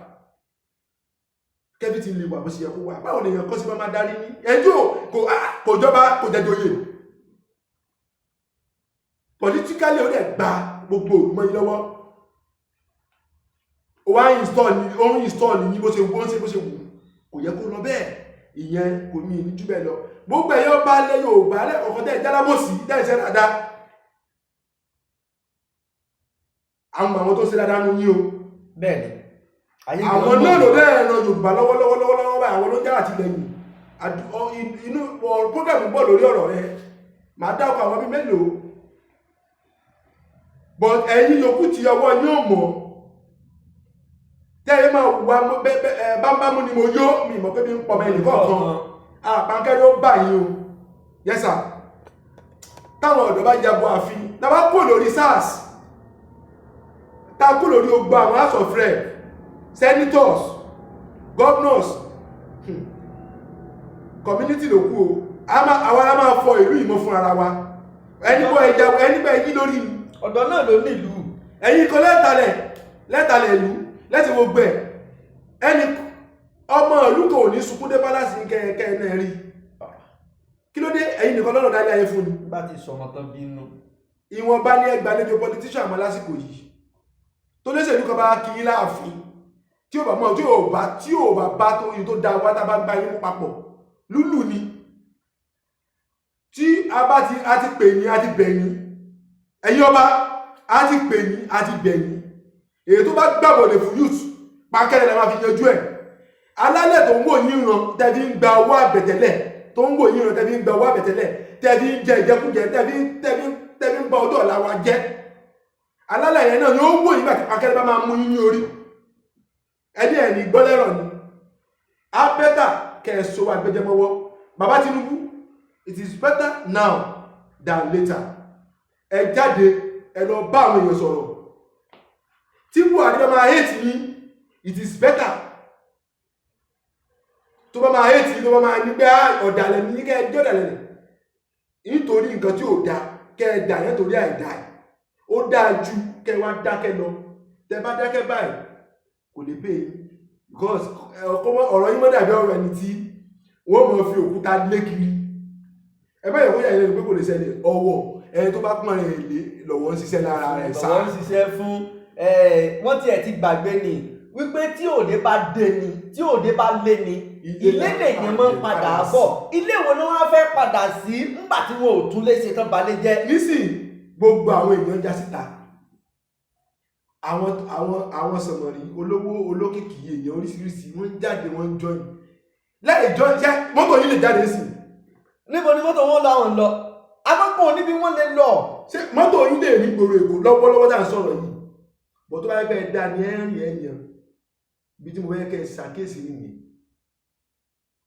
S2: kẹ́bí ti lè wà bó ṣe yẹ kó wà. Báwo lèèyàn kọ́ sí máa darí ní ẹjọ́? Kò jọba, kò jẹjọyè. Politically, ó dẹ̀ gba gbogbo ògùnmọ́ yín lọ́wọ́. Ó wá install ní, ó ń install ní bó ṣe wù, ó ń ṣe bó ṣe wù. Kò yẹ kó lọ bẹ́ẹ̀. Ìyẹn kò ní ní jù bẹ́ẹ̀ lọ. Gbogbo ẹ̀yọ́ bá lẹ́ Yorùbá lẹ́kọ̀ọ́kọ́ tẹ́ jálábòsí, tẹ́ ìṣẹ́ dáadáa, àwọn tó ṣe dáadáa nú yín o.
S1: Bẹ́ẹ̀ni, ayé
S2: àwọn
S1: gan
S2: náà
S1: mọ̀.
S2: Ló dẹ́ ran Yorùbá lọ́wọ́lọ́wọ́ lọ́wọ́lọ́wọ́ báyìí. Àwọn ló ń jára tìlẹ́yìn. Inú program bọ̀ lórí ọ̀rọ̀ rẹ, màá dá ọkọ̀ àwọn bíi mélòó, but ẹ̀yin yòókù tí ọwọ́ yóò mọ̀ tẹ́ ẹ máa wà bámbámú ni mo yó mi mọ̀ pé bí ń pọ̀ mọ́ ẹnì kọ̀ọ̀kan. Àpáńkẹ́ ló bà yín o. Yes sir. Táwọn ọ̀dọ́ bá jabo àfin, tá bá kó lórí SARS, tá kó lórí ogbó àwọn House of Rep, senators, governors, community ló kú o. Àwa la máa fọ ìlú ìmọ̀ fún ara wa. Ẹni bọ́ ẹja, ẹni bẹ́ yí lórí ni.
S1: Ọ̀dọ́ náà ló nílùú.
S2: Ẹ̀yin kan lẹ́tàlẹ̀ ìlú lẹ́tì gbogbo ẹ̀. Ẹni ọmọ ìlú kan ò ní sunkún dé palace kẹ́ẹ̀kẹ́ náà rí. Kí ló dé? Ẹ̀yin nìkan lọ́nà dálé ayé fún ni.
S1: Bá ti sọmọ tán bínú.
S2: Ìwọ̀nba ní ẹgbàlejò politician mọ́ lásìkò yìí tó lẹ́sẹ̀ kan bá kí yín láàfin, tí ò bá mọ̀, tí ò bá tó yìí tó da wá, tá bá gbá yín mú papọ̀ lúlù ni. Tí a bá ti a ti pè yín, a ti bẹ̀ yín, ẹ̀yin ọba, a ti pè yín, a ti bẹ̀ yín. Èyí tó bá gbàbọ̀dẹ̀ fún youth, pákẹ́rẹ́ la máa fi yanjú ẹ̀. Alálẹ̀ tó ń wò yín ràn, tẹ́bí ń gba owó àbẹ̀tẹ́lẹ̀, tó ń wò yín ràn, tẹ́bí ń gba owó àbẹ̀tẹ́lẹ̀, tẹ́bí ń jẹ ìjẹkújẹ, tẹ́bí ń ba ọjọ́ ọ̀la wa jẹ́, alálẹ̀ yẹn náà yóò wò yín bàtí pákẹ́rẹ́ bá máa mú yín ní orí ẹni ẹ̀ ní gbọ́lẹ́rọ̀ ni. Á better kẹ́ ẹ so àgbẹjẹmọ́wọ́. Bàbá Tinubu, it is better now than later. Ẹ jáde, ẹ lọ bá àwọn èèyàn sọ̀rọ̀. Tí Buhari bá máa hate yín, it is better. Tó bá máa hate yín, tó bá máa ní pé, "Ah, ọ̀dàlẹ̀ ní kẹ́ ẹ jẹ́ ọ̀dàlẹ̀ nítorí nǹkan tí ò dáa, kẹ́ ẹ dà yẹn torí àìdá ẹ̀." Ó dáa ju kẹ́ ẹ wá dákẹ́ lọ. Tẹ́ bá dákẹ́ báyìí, kò lè pè yín, because ọ̀rọ̀ yín mọ́ dàbí ọ̀rọ̀ ẹni tí wọ́n mọ̀ fi òkúta lé kiri. Ẹ bá yẹ kó yà yín lẹ́nu pé kò lè ṣẹlẹ̀. Ọwọ́ ẹni tó bá pọ́n rẹ̀ lé lọ́wọ́ ń ṣiṣẹ́ lára rẹ̀ sá.
S1: Lọ́wọ́ ń ṣiṣẹ́ fún. Wọ́n tiẹ̀ ti gbàgbé ni wípé tí òde bá dé ni, tí òde bá lé ni, ilé lèyàn máa ń padà bọ̀. Ilé wo ni wọ́n á fẹ́ padà sí ńgbà tí wọn ò tún lè ṣe tán balẹ̀ jẹ́?
S2: Nísìn, gbogbo àwọn èèyàn já síta, àwọn sọmọrì, olówó, olókìkí, èèyàn oríṣiríṣi, wọ́n ń jáde, wọ́n ń join láì join. Ṣe mọ́tò yìí lè jáde sí?
S1: Níbo ni mọ́tò wọn lọ? Àwọn lọ agbọ́pọ̀ níbi wọ́n lè lọ.
S2: Ṣé mọ́tò yìí lè rí gbòòrò Èkó lọ́wọ́lọ́wọ́ tá à ń sọ̀rọ̀ yìí? Bọ́ tó bá yẹ pé dá ní ẹ̀rìn ẹ̀yàn bí tí mo fẹ́ kẹ́ ẹ ṣàkíyèsí nìyẹn.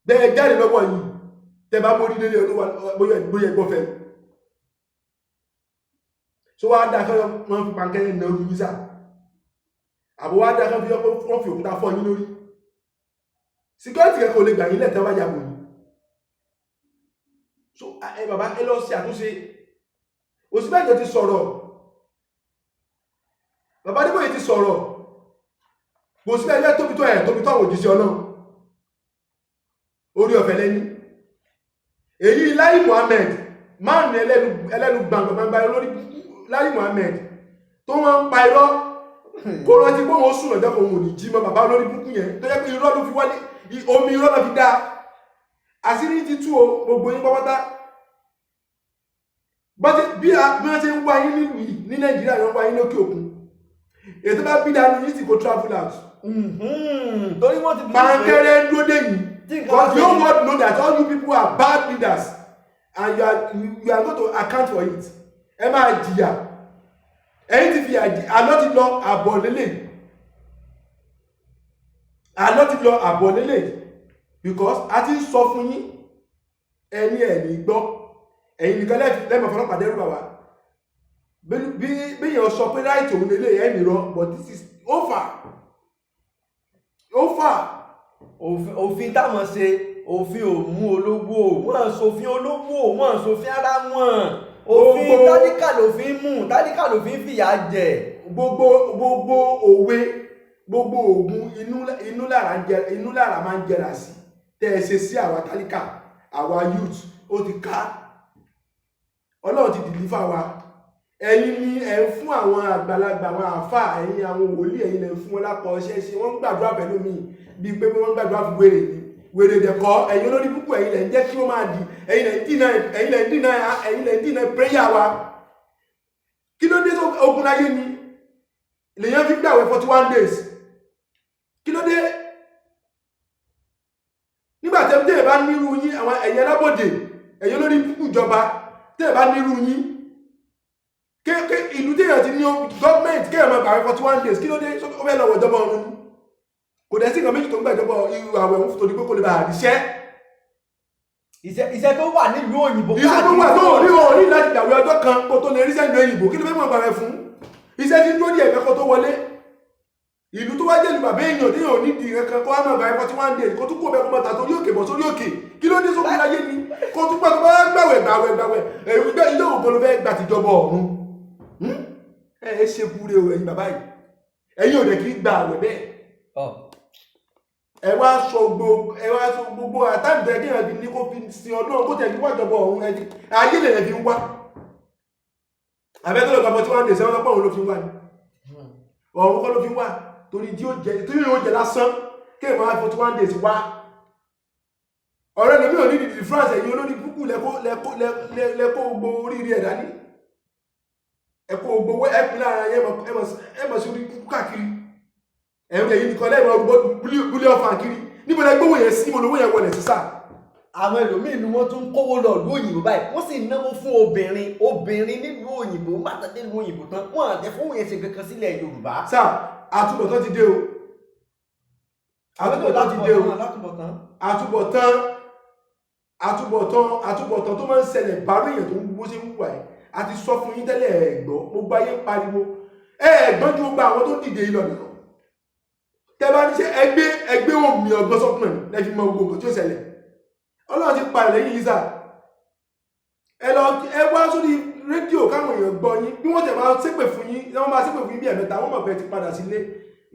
S2: Bẹ́ẹ̀ jáde lọ́wọ́ yìí, tẹ́ bá mórí délé olúwa, bóyá ẹgbọ́ fẹ́ so wá dá kọ́ wọ́n fi pankẹ́rẹ́ na orí yín sá, àbò wá dá kọ́ fi wọ́n fi òkúta fọ́ yín lórí. Security kẹ́kọ̀ọ́ lè gbà yín lẹ̀ tẹ́ bá yàgò yín. So ẹ bàbá, ẹ lọ sí àtúnṣe. Ọ̀ṣínbàjò ti sọ̀rọ̀, bàbá Adébóyè ti sọ̀rọ̀. Kò sí ẹgbẹ́ tóbi tó ẹ̀ tóbi tó àwọn òjíṣẹ́ Ọlọ́run. Orí ọ̀fẹ́ lẹ́ni èyí. Lai Muhammed, máàmù ẹlẹ́nu ẹlẹ́nu gbàngbàngbà lórí Lai Muhammed tó wọ́n ń pa irọ́, kó rántí pé wọ́n sùn lọ́jọ́ kan, òun ò ní jí mọ́. Bàbá olórí burúkú yẹn tó jẹ́ pé irọ́ ló fi wálé, omi irọ́ ló fi dá. Àṣírí ti tú o, gbogbo yín pápátá. Bí wọ́n ṣe ń wá yín nílùú yìí ní Nàìjíríà, wọ́n wá yín lókè òkun. Èyí tó bá bí dání yín sì kó travel out.
S1: Torí wọ́n ti bí
S2: Pankẹ́rẹ́ ń dúró dé yìí.
S1: Tí nǹkan bá
S2: Because you world know that all you people are bad leaders and you are going to account for it. Ẹ máa jìyà. Ẹ̀yin ti fi àjì. Àlọ́ ti lọ, àbọ̀ lélẹ̀. Àlọ́ ti lọ, àbọ̀ lélẹ̀, because a ti ń sọ fún yín, ẹni ẹ̀ ní gbọ́. Ẹ̀yin nìkan lẹ́mọ̀ fọlọ́pàá dẹ́rù bàbá bí bí èèyàn sọ pé right òun lélẹ̀ ẹ̀ nìrọ̀. But this is over, over.
S1: Òfin táwọn ṣe, òfin ò mú olówó. Wọ́n ṣòfin olówó, wọ́n ṣòfin ara wọn. Òfin tálíkà lòfin mú, tálíkà lòfin fìyà jẹ.
S2: Gbogbo òwe, gbogbo oògùn inú lára ń jẹ, inú lára máa ń jẹrà sí tẹ́ ẹ ṣe sí àwa tálíkà, àwa youth, ó ti ká. Ọlọ́run ti deliver wa. Ẹ̀yin ni ẹ̀ ń fún àwọn àgbàlagbà, àwọn àáfàá, ẹ̀yin àwọn wòlíì, ẹ̀yin lẹ̀ ń fún wọn lápọ̀ ọṣẹ́ ṣe. Wọ́n ń gbàdúrà pẹ̀lú mi bíi pé wọ́n ń gbàdúrà fún wèrè ni. Wèrè dẹ̀kọ́ ẹ̀yin olórí púpọ̀. Ẹ̀yin lẹ̀ ń jẹ́ kí wọ́n máa di, ẹ̀yin lẹ̀ ń dínà, ẹ̀yin lẹ̀ ń dínà, ẹ̀yin lẹ̀ ń dínà prayer wa. Kí ló dé tó ogun láyé ni lèyàn fi gbàwẹ̀ 41 days? Kí ló dé nígbà tẹ́ tẹ́ bá nírú yín, àwọn ẹ̀yin alábòdè, ẹ̀yin olórí púpọ̀ ìjọba, tẹ́ bá nírú yín ké ìlú téèyàn ti ní gọ́ọ̀mẹ̀ntì, kéèyàn máa gbàwẹ̀ 41 days? Kí ló dé? Ó fẹ́ lọ wọ̀ ìjọba ọ̀run ni? Kò dẹ̀ sí nǹkan méjì tó ń gbàjọba irú àwẹ̀ òun torí pé kó lè bá àríṣẹ́.
S1: Iṣẹ́ tó wà nílùú òyìnbó.
S2: Iṣẹ́ tó wà tó rí o ní láti gbàwẹ̀ ọjọ́ kan kó tó lè ríṣẹ́ ìlú òyìnbó. Kí ló fẹ́ mọ̀ gbàwẹ̀ fún iṣẹ́ tí ń dúró díẹ̀ kó tó wọlé? Ìlú tó wá jẹ́ ìlú bàbá èèyàn téèyàn ò ní di kankan, kó wá máa gbàwẹ̀ 41 days, kó tún kó bẹ́ẹ̀, kó máa tà sórí òkè bọ̀ sórí òkè. Kí ló dé sókun láyé ni kó tún pẹ́ tó bá gbàwẹ̀ gbàwẹ̀ gbàwẹ̀ ẹ̀rù gbẹ́ ilé ògbó ló fẹ́ gbà tìjọba ọ̀run? Ẹ ẹ ṣe kúre o. Ẹ̀yin bàbá yìí, ẹ̀yin ò dẹ̀ kí gba àwẹ̀ bẹ́ẹ̀. Ẹ wá sọ gbogbo àtàǹtẹ̀ kí ẹ fi ní kó fi sin Ọlọ́run, kó tẹ̀ kí wájọba ọ̀run. Ẹ ayé lè fi ń wá àbẹ́tọ́lọ̀ gba 41 days, ẹ̀wọ̀n lọ́pọ̀ òun ló fi ń wá ni, ọ̀run kọ́ ló fi ń wá, torí tí ó jẹ, tí yóò jẹ lásán, kí ẹ máa 41 days wá. Ọ̀rẹ́ lómi ò ní dìdì France. Ẹ̀yin olórí púpù, lẹ́kọ́ gbogbo oríire ẹ̀ dání, ẹ̀kọ́ gbogbo owó ẹ̀pin lára ẹ mọ̀ sí orí púpù káàkiri. Ẹ̀yin ẹ̀yin nìkan lẹ́yìn ọgbọ́ búlé ọ̀fà kiri. Níbo lẹ gbówó yẹn sí? Níbo lówó yẹn wọlé sísà?
S1: Àwọn ẹlòmíín ni wọ́n tún ń kówó lọ ìlú òyìnbó báyìí, wọ́n sì náwó fún obìnrin, obìnrin nílùú òyìnbó. Má tàdé ìlú òyìnbó tán, wọ́n àtẹ fún yẹn ṣe kankan sílẹ̀ Yorùbá.
S2: Sáà, àtúbọ̀tán ti dé o, àtúbọ̀tán ti dé o.
S1: Látúbọ̀tán.
S2: Àtúbọ̀tán, àtúbọ̀tán, àtúbọ̀tán tó máa ń ṣẹlẹ̀ bárò èèyàn tó ń bó ṣe ń wà ẹ̀. A ti sọ fún yín tẹ́lẹ̀, ẹ̀ gbọ́. Gbogbo ayé ń pariwo, ẹ̀ gbọ́n ju gbogbo àwọn tó dìde yìí lọ nìkan. Tẹ́ bá ní ṣe ẹgbẹ́ ẹgbẹ́ omi ọgbọ́n sọ́kùnrin lẹ́fi mọ gbogbo nǹkan tí ó ṣẹlẹ̀. Ọlọ́run ti parẹ̀ lẹ́yìn yìí sà. Ẹ lọ, ẹ wá sórí rédíò káwọn èèyàn gbọ́ yín. Bí wọ́n tẹ̀ máa ṣépè fún yín, wọ́n máa ṣépè fún yín bí ẹ̀mẹ́ta, wọ́n mọ̀ pé ẹ ti padà sílé.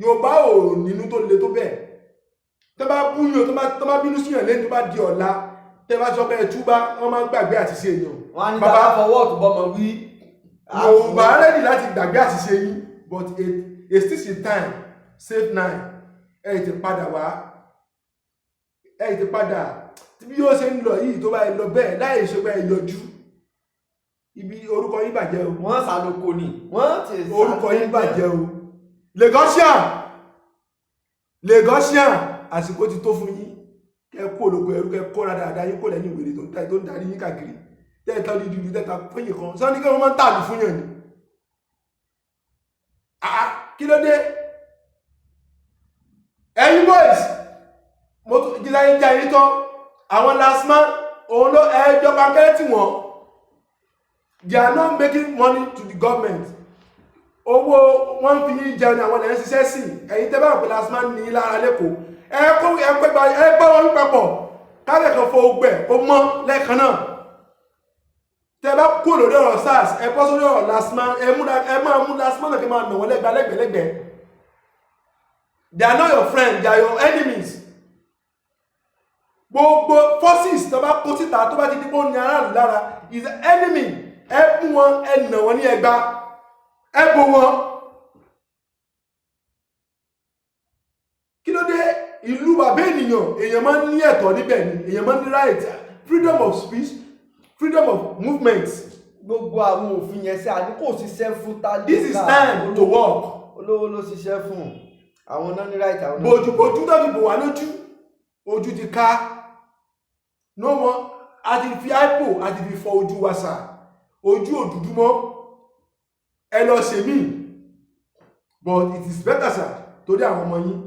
S2: Yorùbá ò nínú tó le tó bẹ́ẹ̀. Tó bá búyàn, tó bá bínú síyàn lẹ́yìn, tó bá di ọ̀la, tẹ́ bá sọ pé ẹ túbá, wọ́n máa ń gbàgbé àti ṣe èèyàn.
S1: Wọ́n á ní
S2: Bàbá-
S1: bàbá fọwọ́ ọ̀tún bọ́mọ wí.
S2: Yorùbá ready láti gbàgbé àṣìṣe yín, but a stitch in time save nine. Ẹ ti padà wá, ẹ ti padà. Bí yóò ṣe ń lọ yìí, tó bá lọ bẹ́ẹ̀ láì ṣe pé ẹ yọjú ibi, orúkọ yín bàjẹ́ o.
S1: Wọ́n sàlóko ni wọ́n ti sá.
S2: Orúkọ yín bàjẹ́ o. Lagosian, Lagosian, àsìkò ti tó fún yín kẹ kó olóko ẹrú, kẹ kó dáadáa yín kó lẹ́yìn ìwèrè tó ń darí yín káàkiri, tẹ́ẹ̀tọ́ ní dúdú tẹ́ta fún yín kan sọ ní kí wọ́n máa ń tàlù fún yàn ni. Ah, kí ló dé? Ẹ̀yin boys, mo tún jíjà yín já yín tán. Àwọn LASTMA òun ló ẹjọ́ pankẹ́rẹ́ tì wọ́n. They are not making money to the government. Owó wọ́n fi yín jẹun ní àwọn ẹ̀ ń ṣiṣẹ́ sí. Ẹ̀yin tẹ́ bá wà pé LASTMA ní lára lẹ́kọ̀ọ́, ẹ kó ẹ pé ẹ bá wọn papọ̀ káfẹ́ kan fọ ogbẹ̀ kó mọ́ lẹ́ẹ̀kan náà. Tẹ́ bá kú lórí ọ̀rọ̀ SARS, ẹ bọ́ sórí ọ̀rọ̀ LASTMA. Ẹ múra, ẹ máa mú LASTMA náà kí ẹ máa nà wọ́n lẹ́gbàá lẹ́gbẹ̀lẹ́gbẹ̀. They are not your friend, they are your enemies. Gbogbo forces tó bá kó síta, tó bá ti dípò ní aráàlú lára, is enemy. Ẹ mú wọn, ẹ nà wọn ní ẹgbà, ẹ bò wọn. Kí ló dé? Ìlú bàbá ènìyàn, èèyàn máa ń ní ẹ̀tọ́ níbẹ̀ ni, èèyàn máa ń ní right, freedom of speech, freedom of movement.
S1: Gbogbo àwọn òfin yẹn sí àní kò ṣiṣẹ́ fún tálíkà.
S2: This is time to work.
S1: Olówó ló ṣiṣẹ́ fún, àwọn náà ní right, àwọn náà.
S2: Bójúbójú tó fi bò wá lójú, ojú ti ká. No more. A ti fi ipo, a ti fi fọ ojú wa sà, ojú òdúdú mọ́. Ẹ lọ ṣe mí, but it is better, sir, torí àwọn ọmọ yín.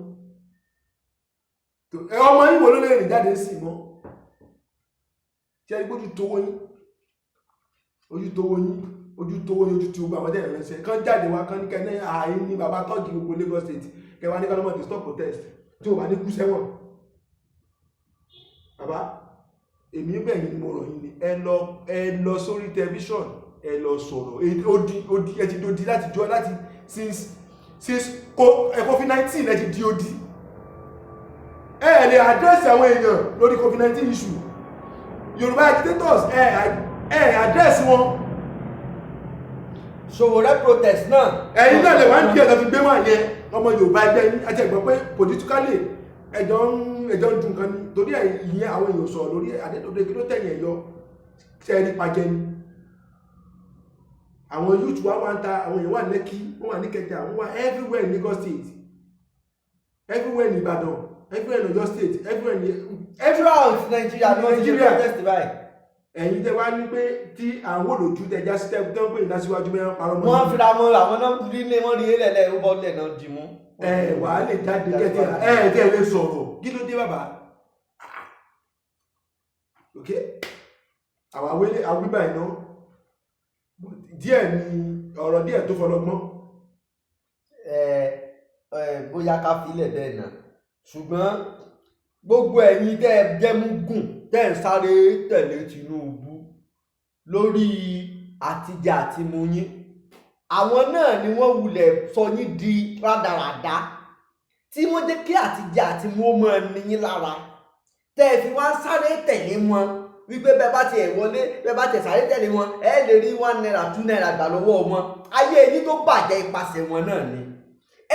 S2: Ẹ ọmọ yín wo ló lè rìn jáde sí mọ́? Ṣe é gbójú tówó yín, ojú tówó yín, ojú tówó yín, ojú tí gbogbo àwọn tẹ̀lé ránṣẹ́ kán jáde wá, kán ní kẹ́ ní ààyè ní bàbá tọ́jú gbogbo Lagos State, kẹwàá ní kálọ́mọ̀ stop protest tí o bá ní kú sẹ́wọ̀n. Bàbá, èmi bẹ̀ yín ni, mo rọ̀ yín ni. Ẹ lọ, ẹ lọ sórí tẹlifíṣọ̀n, ẹ lọ sọ̀rọ̀. Ó di ẹ ti di láti jọ láti since COVID-19, ẹ ti di odi. Ẹ lè address àwọn èèyàn lórí COVID-19 issue. Yorùbá agitators, ẹ address wọn.
S1: Sowore protest náà.
S2: Ẹ̀yin náà lè wá ń díẹ̀ lọ fi gbé wà yẹn. Ọmọ Yorùbá ẹgbẹ́ yín àti ẹ̀gbọ́n pé politically ẹjọ́ ń dun kan ní torí ẹ̀. Ìyẹn àwọn èèyàn sọ̀rọ̀ lórí àdédòdè. Kí ló tẹ̀yìn ẹ̀ yọ? Ṣe é rí pajẹ ni? Àwọn youth wa wá ń ta, àwọn èèyàn wà ní Lẹ́kí, wọ́n wà ní Ìkẹjà, wọ́n wà everywhere in Lagos State, everywhere in Ìbàdàn, everywhere in Ọ̀yọ́ State, everywhere in
S1: Throughout Nigeria ni wọ́n ti ṣe
S2: Nigeria.
S1: protest báyìí.
S2: Ẹ̀yin tẹ́ wá ní pé tí àwọn olójú tẹ já sí tẹ́ tó ń pè ní aṣíwájú mẹ́rin parọ́ mọ́.
S1: Wọ́n fira wọn, àwọn náà rí ní wọ́n rí elẹ̀lẹ̀, ó bọ́lẹ̀ náà dì mú.
S2: Ẹ wà á lè jáde kẹ́tì ẹ tẹ́ ẹ lè sọ̀rọ̀. Kí ló dé, bàbá? Ok, àwọn awélé awíbà iná díẹ̀ ni ọ̀rọ̀ díẹ̀ tó fọlọ́gbọ́n.
S1: Ẹ ẹ, bóyá ká filẹ̀ bẹ́ẹ̀ náà, ṣùgbọ́n gbogbo ẹ̀yin tẹ́ ẹ jẹ́mú gùn, tẹ́ ẹ ń sáré tẹ̀lé Tinubu lórí àtijẹ àtimu yín, àwọn náà ni wọ́n wulẹ̀ sọ yín di rádaràda, tí wọ́n jẹ́ kí àtijẹ àtimu ó máa ní yín lára, tẹ́ ẹ fi wá ń sáré tẹ̀lé wọn wípé bẹ́ẹ̀ bá tiẹ̀ wọlé, bẹ́ẹ̀ bá tiẹ̀ sáré tẹ̀lé wọn, ẹ lè rí ₦1, ₦2 gbà lọ́wọ́ wọn. Ayé yín tó bàjẹ́, ipasẹ̀ wọn náà ni.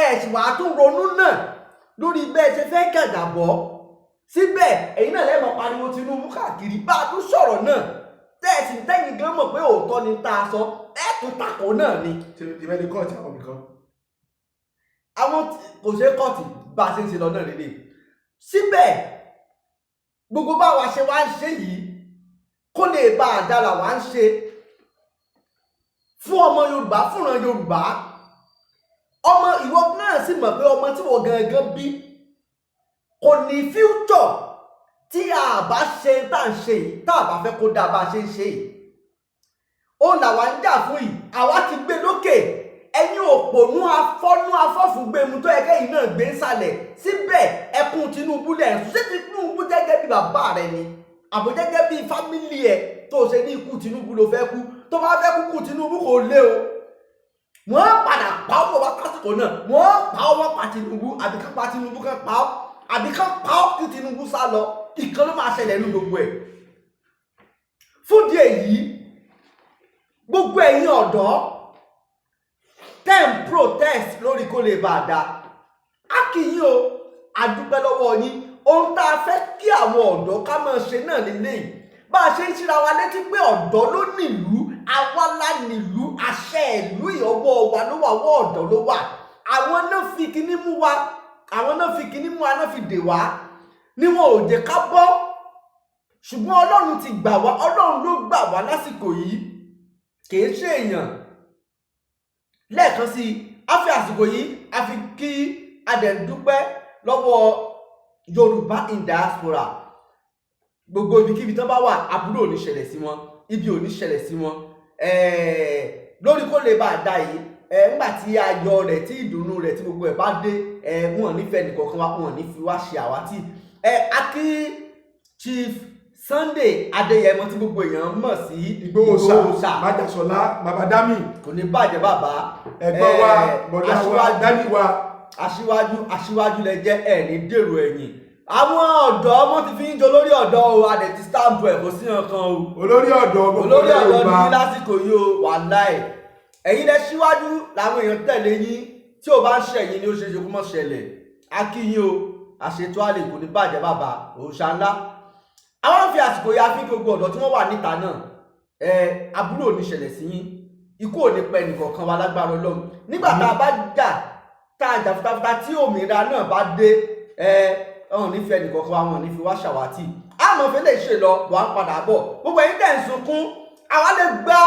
S1: Ẹ sì wàá tún ronú náà lórí bẹ́ẹ̀ ṣe fẹ́ gàgàbọ́ síbẹ̀. Ẹ̀yin náà lẹ́ẹ̀mọ̀ pariwo Tinubu káàkiri. Bá a tún sọ̀rọ̀ náà, tẹ́ẹ̀sì tẹ́yìn gan mọ̀ pé òótọ́ ni tá a sọ, ẹ̀ tún takò náà ni.
S2: Ṣe ìfẹ́ ní kóòtù àwọn nìkan?
S1: Àwọn kò ṣe kọ́ọ̀tì bá a ṣe ń ṣe lọ náà lélẹ̀. Síbẹ̀, gbogbo báwa ṣe wá ń ṣe yìí, kó lè bá a dára wá ń ṣe fún ọmọ Yorùbá, fúnran Yorùbá. Ọmọ ìwọ náà sì mọ̀ pé ọmọ tí wọ́n gangan bí kò ní future tí a bá ṣe tá à ń ṣe yìí, tá a bá fẹ́ kó dáa bá a ṣe ń ṣe yìí. Ó làwa ń jà fún yìí. Àwa ti gbé lókè, ẹ̀yin òpònú afọ́nú afọ́fúngbẹ̀mú tó yẹ kẹ́yìn náà gbé sàlẹ̀. Síbẹ̀, ẹkún Tinubu lẹ̀ ń sùn. Ṣé Tinubu gẹ́gẹ́ bí bàbá rẹ ni, àbò gẹ́gẹ́ bí family ẹ̀ tó ṣe ní ikú Tinubu ló fẹ́ kú? Tó bá fẹ́ kú kú Tinubu, kò lé o. Wọ́n padà pa ọ́ wá tásìkò náà, wọ́n pa ọ́, wọ́n pa Tinubu, àbí ká pa Tinubu kán pa ọ́, àbí kán pa ọ́ kí Tinubu sá lọ. Ìkan ló máa ṣẹlẹ̀ nínú gbogbo ẹ̀. Fúndì èyí, gbogbo ẹ̀yin ọ̀dọ́ tẹ́ ń protest lórí kó lè bá a dá, a kì í yín o, a dúpẹ́ lọ́wọ́ yín. Ohun tá a fẹ́ kí àwọn ọ̀dọ́ ká máa ṣe náà lélẹ́yìí, bá a ṣe ń ṣíra wa létí pé ọ̀dọ́ ló nílùú, àwa la nílùú. Àṣẹ ìlú ìyọwọ́ wa ló wà, ọwọ́ ọ̀dọ́ ló wà. Àwọn náà fi kinní mú wa, àwọn náà fi kinní mú wa, náà fi dè wá, ní wọn ò jẹ́ ká bọ́. Ṣùgbọ́n Ọlọ́run ti gbà wá, Ọlọ́run ló gbà wá lásìkò yìí, kìí ṣe èèyàn. Lẹ́ẹ̀kan sí i, a fi àsìkò yìí a fi kí adẹ̀dúpẹ́ lọ́wọ́ Yorùbá in diaspora, gbogbo ibikíbi tán bá wà. Aburú ò ní ṣẹlẹ̀ sí wọn, ibi ò ní ṣẹlẹ̀ sí wọn. Lórí kó lè bá a dá yìí, ńgbà tí ayọ̀ rẹ̀, tí ìdùnnú rẹ̀, tí gbogbo ẹ̀ bá dé, wọn ò ní fẹ́ nìkankan wa, wọn ò ní fi wá ṣe àwátì. A kí Chief Sunday Adéyẹmọ tí gbogbo èèyàn mọ̀ sí
S2: Ìgbòho Òòṣà, Májàsọ́lá, bàbá Dámì.
S1: Kò ní bàjẹ́, bàbá.
S2: Ẹ̀gbọ́n wa, bọ̀dá wa,
S1: aṣíwájú.
S2: Dádì wa.
S1: Aṣíwájú, aṣíwájú lẹ jẹ́, ẹ̀ ní dèrò ẹ̀yìn. Àwọn ọ̀dọ́ wọn ti fi ń jọ lórí ọ̀dọ́ o, adẹ̀ ti stamp ẹ̀, kò sí nǹkan o.
S2: Olórí ọ̀dọ́ gbogbo
S1: Olórí ọ̀dọ́
S2: Yorùbá.
S1: ní lásìkò yìí o. Wàláì, ẹ̀yin lẹ síwájú làwọn èèyàn tẹ̀lé yín. Tí ò bá ń ṣẹ̀yìn ni ó ṣe é ṣe kó mọ̀ ṣẹlẹ̀. A kí yín o, àṣetò àlè kò ní bàjẹ́, bàbá òòṣà ńlá. Àwọn fi àsìkò yìí àfi gbogbo ọ̀dọ́ tí wọ́n wà níta náà, ẹ aburú ò ní ṣẹlẹ̀ sí yín, ikú ò ní pẹ́ nìkọ̀ọ̀kan wa lágbára Ọlọ́run. Nígbà tá a bá jà, tá a jà fitafita, tí òmìnira náà bá dé, ẹ ọ̀hún nífẹ̀ẹ́ nìkọ̀ọ̀kan wa, wọn ò ní fi wá ṣàwátì. Àmọ́ fi lè ṣe lọ, wà á padà bọ̀. Gbogbo ẹ̀yin tẹ̀ ń sunkún, àwa lè gba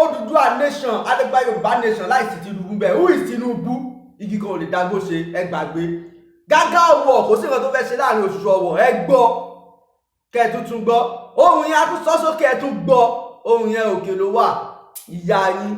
S1: Odùduwà nation, a lè gba Yorùbá nation láìsí Tinubu bẹ́ẹ̀. Who is Tinubu? Igi kan ò lè dágbó ṣe. Ẹ gbàgbé gágá ọwọ́, kò sí nǹkan tó fẹ́ ṣe láàrin oṣù ọwọ́. Ẹ gbọ́, kẹ́ ẹ tuntun gbọ́ ohun yẹn, a tún sọ sókè, ẹ tún gbọ́ ohun yẹn, òkè ló wà, ìyá yín.